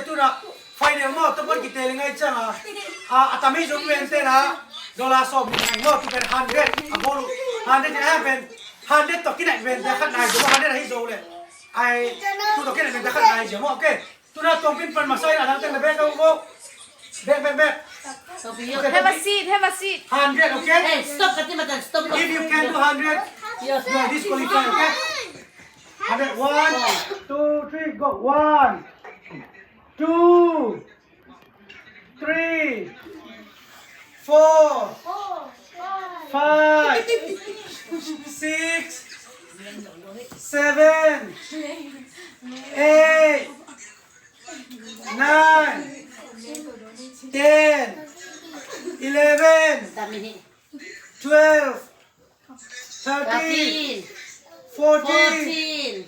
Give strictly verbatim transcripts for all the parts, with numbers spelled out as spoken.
Tu na final maw, tu pun kita lengai cang ah. Ah, atami zong wen te na. Dollar sawm ni maw, tu pen hundred. Abolu hundred ni pen. Hundred to kinai wen te khat nai zong, hundred ahi zong le. Ai, tu to kinai wen te khat nai zong maw, okay. Tu na tong pin pan masa in adang teng na bek ka ko. Bek, bek, bek. Okay, have a seat, have a seat. Hundred, okay? Hey, stop, kati matan, stop. If you can do hundred, you are disqualified, okay? Hundred, one, two, three, go. One, two, three, four, five, six, seven, eight, nine, ten, eleven, twelve, thirteen, fourteen,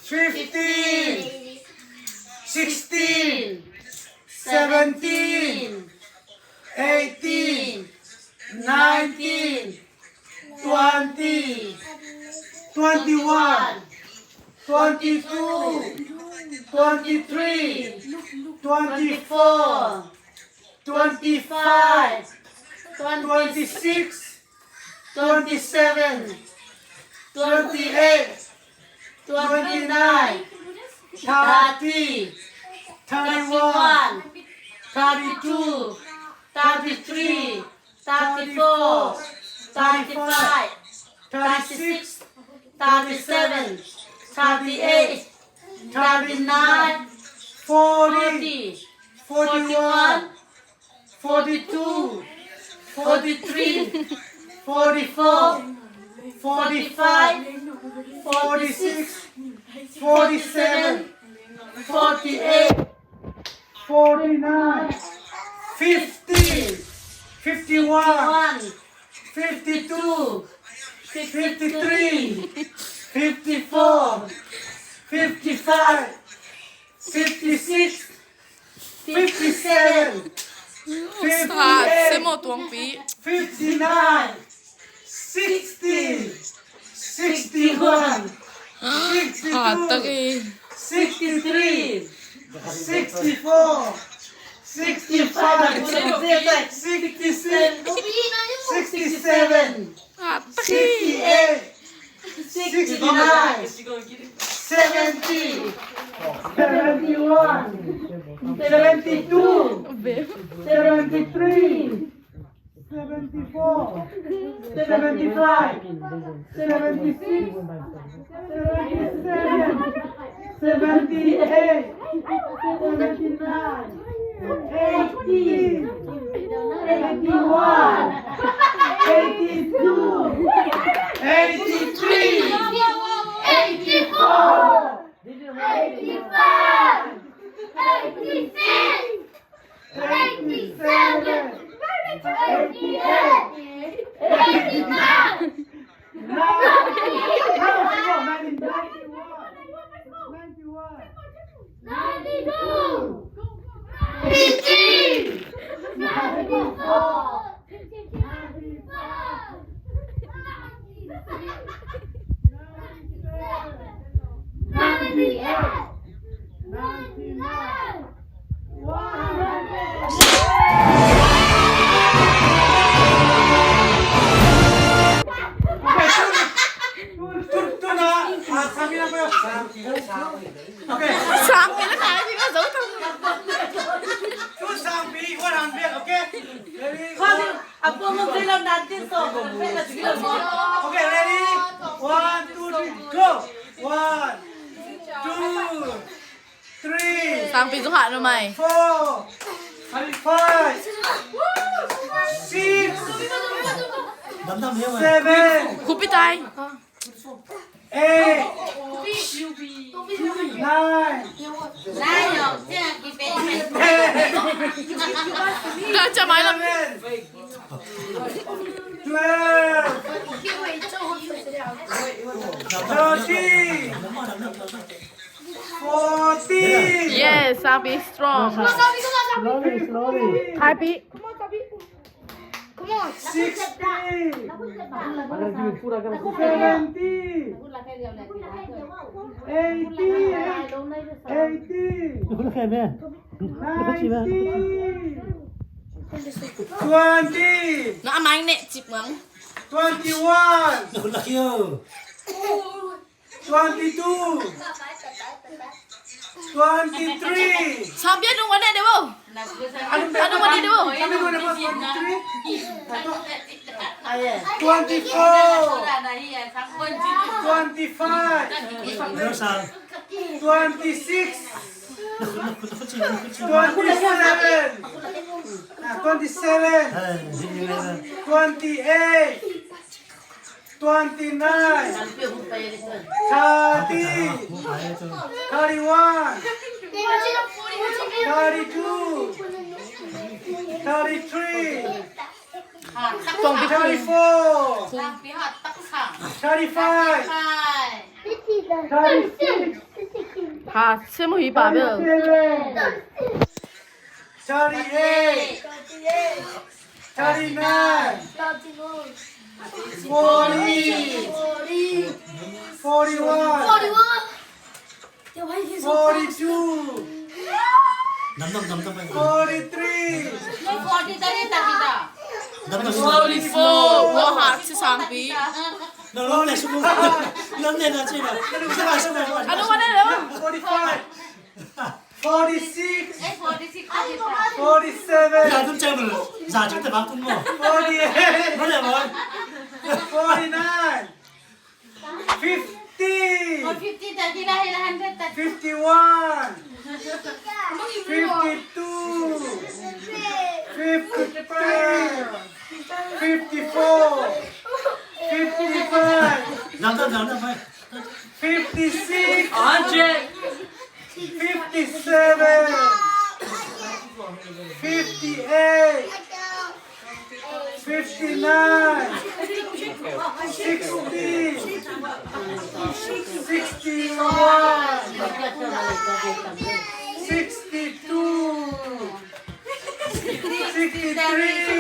fifteen, sixteen, seventeen, eighteen, nineteen, twenty, twenty-one, twenty-two, twenty-three, twenty-four, twenty-five, twenty-six, twenty-seven, twenty-eight, twenty-nine, thirty, thirty-one, thirty-two, thirty-three, thirty-four, thirty-five, thirty-six, thirty-seven, thirty-eight, thirty-nine, forty, forty-one, forty-two, forty-three, forty-four, forty-five, forty-six, forty-seven, forty-eight, forty-nine, fifty, fifty-one, fifty-two, fifty-three, fifty-four, fifty-five, fifty-six, fifty-seven, fifty-eight, fifty-nine, sixty, sixty-one, sixty-two, sixty-three, sixty-four, sixty-five, sixty-six, sixty-seven, sixty-eight, sixty-nine, seventy, seventy-one, seventy-two, seventy-three, seventy-four, seventy-five, seventy-six, seventy-seven, seventy-eight, seventy-nine, eighty, eighty-one, eighty-two, eighty-three, eighty-four, eighty-five, eighty-six, eighty-seven, eighty-eight, eighty-nine, ninety, ninety-one, ninety-one, ninety-two, ninety-three, ninety-four, ninety-five, ninety-six, ninety-seven, ninety-eight, ninety-nine, one hundred. Okay, tu, tu, tu na, ah, sangpi na pa. Okay. Sangpi na tayo, di ba? Tu sangpi, one hundred, okay? Ready? Apo mo sila natin to. Okay, ready? One, two, three, go. One, two, three. Sangpi zong hah no mai. Four, five, six, seven. Khupi tai. Eight, nine, ten, eleven, twelve, thirteen, fourteen. Yes, I'll be strong. Slowly, slowly. Happy. Come on. Sixty. Seventy. Eighty, eighty, nineteen, twenty, na amai ne cip ngang. Twenty-one, twenty-two, twenty-three. Sampi adung wane de bo. Adung wane de bo. Twenty-three. Twenty-four. Twenty-five. Twenty-six. Twenty-seven. Twenty-seven. Twenty-eight. Twenty-nine, thirty, thirty-one, thirty-two, thirty-three, thirty-four, thirty-five, thirty-six, thirty-seven, thirty-eight, thirty-nine, forty, forty-one, forty-two, forty-three, forty-four. Ua hat si sangpi. Ano wane lo? Forty-five. Forty-six. Forty-seven. Forty-eight. Forty-nine. Fifty. Fifty-one. Fifty-two. Fifty-three. Fifty-four. Fifty-five. Fifty-six. Fifty-seven, fifty-eight, fifty-nine, sixty, sixty-one, sixty-two, sixty-three,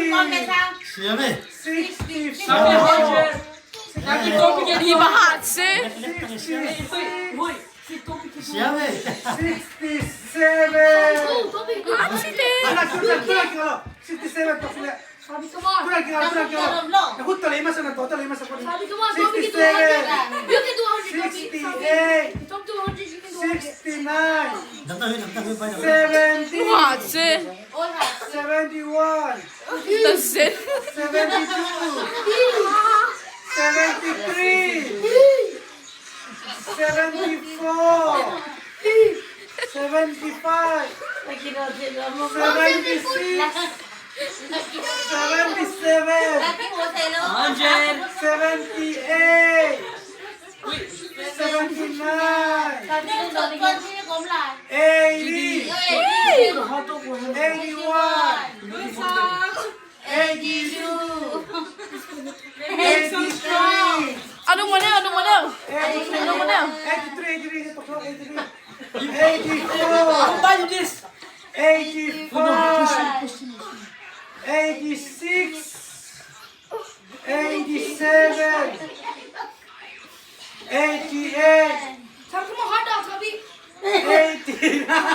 sixty-four, sixty-six, sixty-seven. Sixty-seven. Sixty-seven. Sixty-eight. Sixty-nine. Seventy. Seventy-one. Seventy-two. Seventy-three. Seventy-four, seventy-five, seventy-six, seventy-seven, seventy-eight, seventy-nine, eighty, eighty-one, eighty-two. Eighty-three. Adung wane, adung wane. Eighty-three, eighty-three, eighty-three. Eighty-four. Eighty-five. Eighty-six. Eighty-seven. Eighty-eight. Eighty-nine.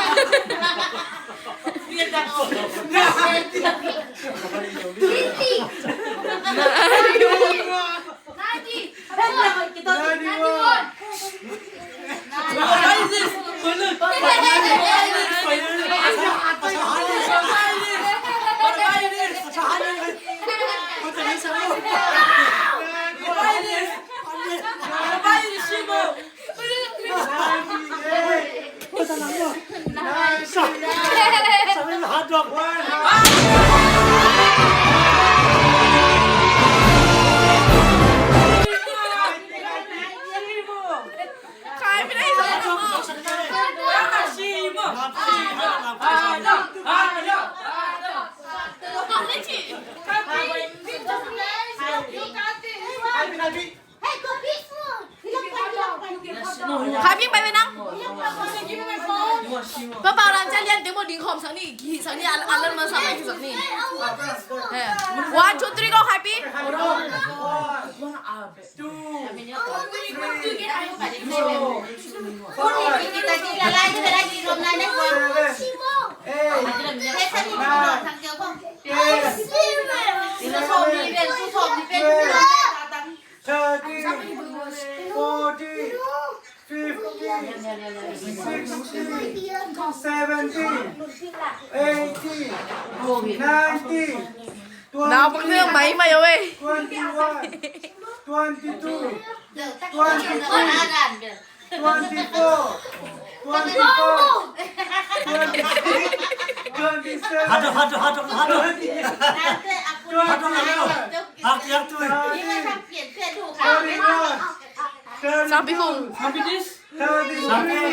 Ninety. Ninety. Ninety-one. Khai Ping pai ve nang. Pa Pau Lam ca lian te mo ding khawm sak ni, ki sak ni, a lan man sak ni, ki sak ni. One, two, three, go, Khai Ping. Two, three. Seven, eight, nine, ten, eleven, twelve, thirteen, fourteen, fifteen, sixteen, seventeen, eighteen, nineteen, twenty, twenty-one, twenty-two, twenty-three, twenty-four, twenty-five, twenty-six, twenty-seven, twenty-eight, thirty, thirty-one, thirty-two, thirty-three,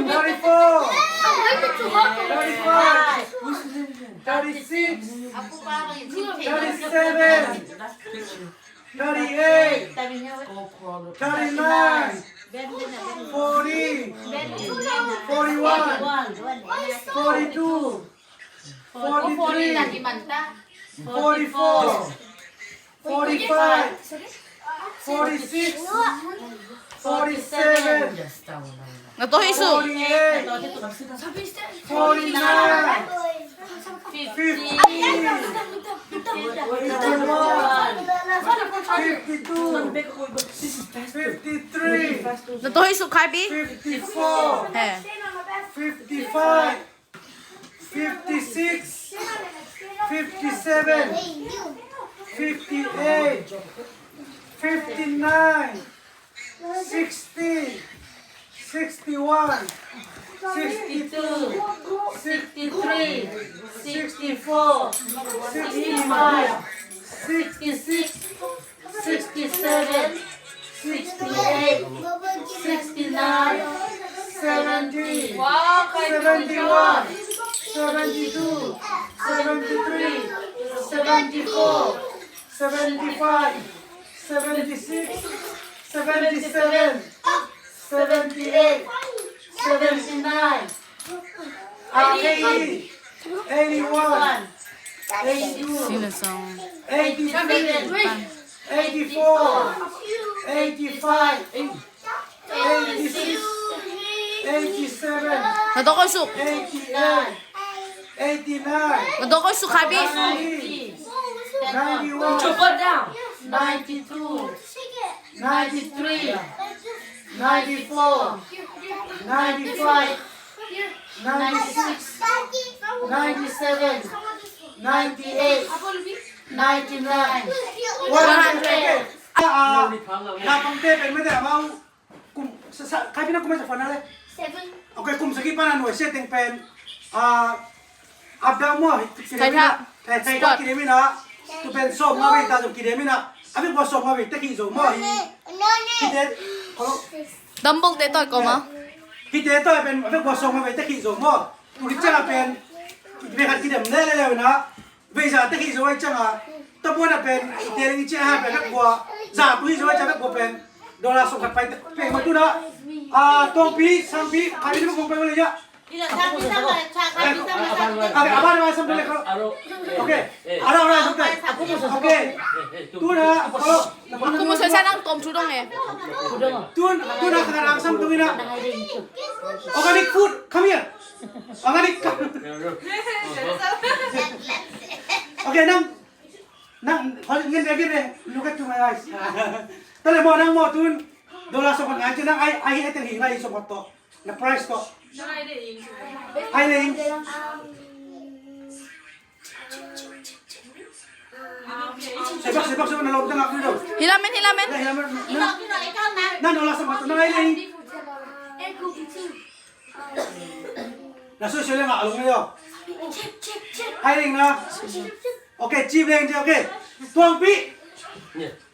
thirty-four, thirty-five, thirty-six, thirty-seven, thirty-eight, thirty-nine, forty, forty-one, forty-two, forty-three, forty-four, forty-five, forty-six, forty-seven, Natoh hih suk. Forty-eight, forty-nine, fifty, fifty-one, fifty-two, fifty-three, Natoh hih suk, Khai Pi. Fifty-four, He. Fifty-five, fifty-six, fifty-seven, fifty-eight, fifty-nine, sixty, sixty-one, sixty-two, sixty-three, sixty-four, sixty-five, sixty-six, sixty-seven, sixty-eight, sixty-nine, seventy, seventy-one, seventy-two, seventy-three, seventy-four, seventy-five, seventy-six, seventy-seven, seventy-eight, seventy-nine, uh, eighty, eighty-one, eighty-two, Sing the song. Eighty-three, eighty-four, eighty-five, eighty-six, eighty-seven, Natoh ko suk. Eighty-eight, eighty-nine, Natoh ko suk, Khai Pi. Ninety, ninety-one, ninety-two, ninety-three, ninety-four, ninety-five, ninety-six, ninety-seven, ninety-eight, ninety-nine, one hundred. One hundred. Ah, ah, na pangte pen mete amau. Kum, sa, sa, Khai Pi na kum sa fana le. Seven. Okay, kum sagih pan a nuai sia teng pen. Ah, Abdul mo, Thaitha. Eh, Thaitha Squad. Kidim ina. Tu pen sawm nga vei ta zong kidim ina. A vei bua sawm nga vei te ki zo mo hi. Hi te. Dumbbell te toi ko ma. Hi te toi pen a vei bua sawm nga vei te ki zo mo. Tu hi chang a pen. Vei khat kidim le le le ina. Vei za te hi zo ai chang a. Ta bua na pen. Te ring chi a pen bua. Za tu hi zo ai chang bua pen. Dollar sawm khat pai te. Pe ma tu na. Ah, Tongpi, Sangpi, Khai Pi ni ma kong pai ma le ya. Ila, sa mi sa ma, sa, sa mi sa ma, sa mi sa ma. Okay, abang abang sam dulu. Okay. Ada orang sampai. Okay. Tu na, kalau Aku mau selesai nang tom tudong eh. Tu, tu na, sekarang sam tu na. Organic food, come here. Organic, come. Okay, nang, nang, hold, ngin, ngin, ngin, look at to my eyes. Tale mo, nang mo, tun. Dollar sawm khat ngai, nang ai, ai, ai, teng hi ngai sawm khat to. Na price to. Ai le ing. Sebab, sebab, sebab na lom tengah tu. Hilamen, hilamen. Na hilamen. Na, na dollar sawm khat to. Na ai le ing. Na so so le nga alung yo. Ai le ing na. Okay, cheap le ing, okay. Tuang pi.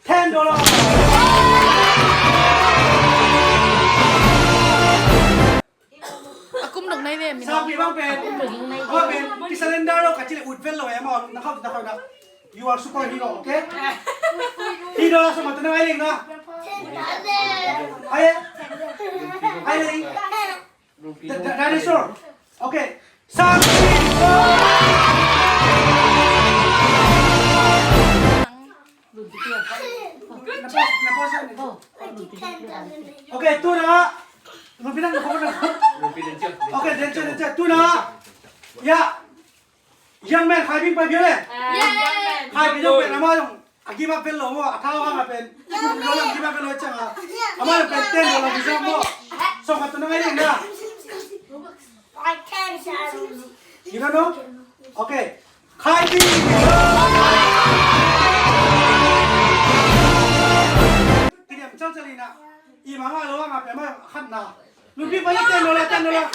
Ten dollar. A kum dong nai ve mi. Sa pi bang pen. Bang pen. Ki surrender lo ka chile ut vel lo em. Na khau, na khau na. You are superhero, okay? Hi dollar sawm khat to na ai le ing na. Ai. Ai le ing. Da-, da-, dinosaur. Okay. Sa. Okay, tu na. Okay, then, then, then, tu na. Ya. Young man, khai bing pai bia le. Khai bing young man, ama young. A give up pen lo mo, a thau hang a pen. Lo lang give up pen lo chang a. Ama young pen ten lo lang give up mo. So, khat tu na ngai ni na. You don't know? Okay. Khai bing. Kiniam chal chal ina. I ma nga lo nga pe ma khat na. Lupi pa ten dollar, ten dollar.